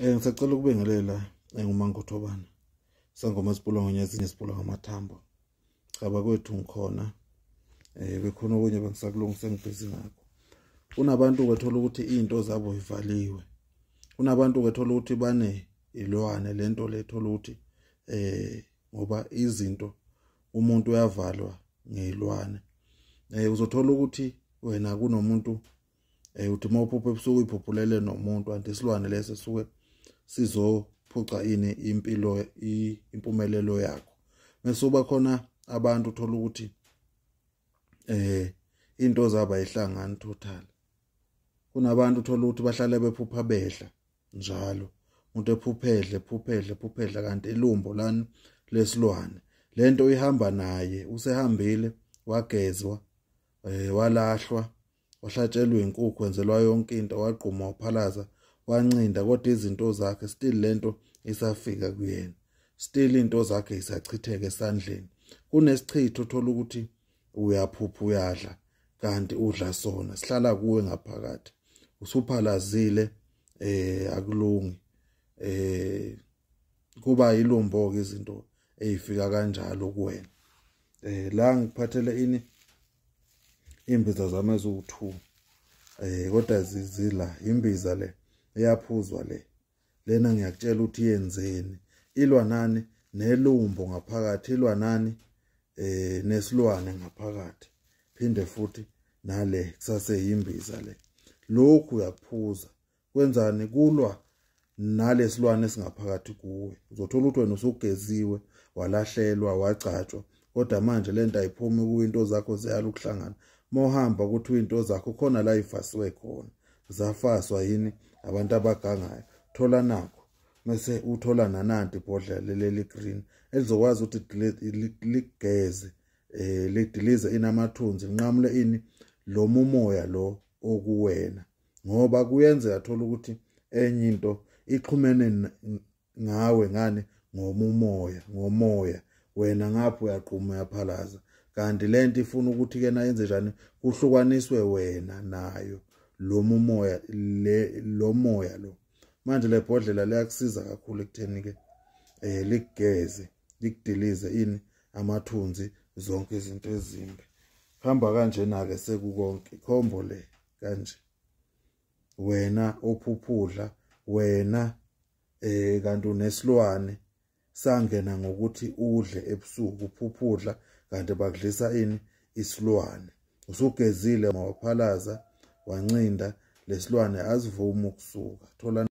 Ngisacela ukubingelela nguMangothobana. Sangoma sipulwa ngonyezi nesipulwa ngamathambo. Cha bakwethu ngikhona. Bekhona okunye bengisakulungisa engibhizi ngakho. Kunabantu kwethola ukuthi izinto zabo ivaliwe. Kunabantu kwethola ukuthi bane ilwane lento lethola ukuthi ngoba izinto umuntu uyavalwa ngezilwane. Uzothola ukuthi wena kunomuntu uthi mawuphupha ebusuku uyiphuphulele nomuntu anti isilwane leso suke sizophuca ini impilo impumelelo yakho. Mase uba khona abantu uthola ukuthi into zabo ayihlangani total. Kunabantu uthola ukuthi bahlale bephupha bedla njalo, umuntu ephuphedle phuphedle phuphedle kanti ilumbo lani lesilwane lento ihamba naye, usehambile wagezwa walahlwa wahlatshelwa inkukhu wenzelwa yonke into waqhuma waphalaza wancinda, kodwa izinto zakhe still lento isafika kuyena, still into zakhe isachitheka esandleni. Kunesichitho uthola ukuthi uyaphupha uyadla kanti udla sona sihlala kuwe ngaphakathi, usuphalazile akulungi. Kuba ilumbo ke izinto ezifika kanjalo kuwena. La ngiphathele ini imbiza zami eziwu2 kodwa zizila imbiza le iyaphuzwa le lena ngiyakutshela ukuthi yenzeni, ilwa nani nelumbo ngaphakathi, ilwa nani nesilwane ngaphakathi, phinde futhi nale kusase yimbiza le. Lokhu uyakuphuza kwenzani? Kulwa nalesilwane esingaphakathi kuwe. Uzothola ukuthi wena usugeziwe walahlelwa wagcatshwa, kodwa manje lento ayiphumi kuwe, into zakho ziyala ukuhlangana. Mawuhamba ukuthi into zakho khona la ifasiwe khona, zafaswa yini abantu abagangayo. Thola nakho mase uthola nananti ibhodlela leli green elizokwazi ukuthi ligeze lidilize inamathunzi, linqamule ini lo mumoya lo okuwena, ngoba kuyenzeka thola ukuthi enye into ixhumene ngawe ngani ngomumoya, ngomoya wena ngapho uyaqhuma uyaphalaza, kanti lento ifuna ukuthi ke na yenze njani, kuhlukaniswe wena nayo lo mumoya le lo moya lo. Manje le bhodlela liyakusiza kakhulu ekutheni ke ligeze likudilize ini amathunzi zonke izinto ezimbi. Hamba kanjena ke sekukonke khombo le kanje, wena ophuphudla wena kanti unesilwane sangena ngokuthi udle ebusuku uphuphudla kanti bakudlisa ini isilwane, usugezile waphalaza wancinda lesilwane azivuma ukusuka. Thola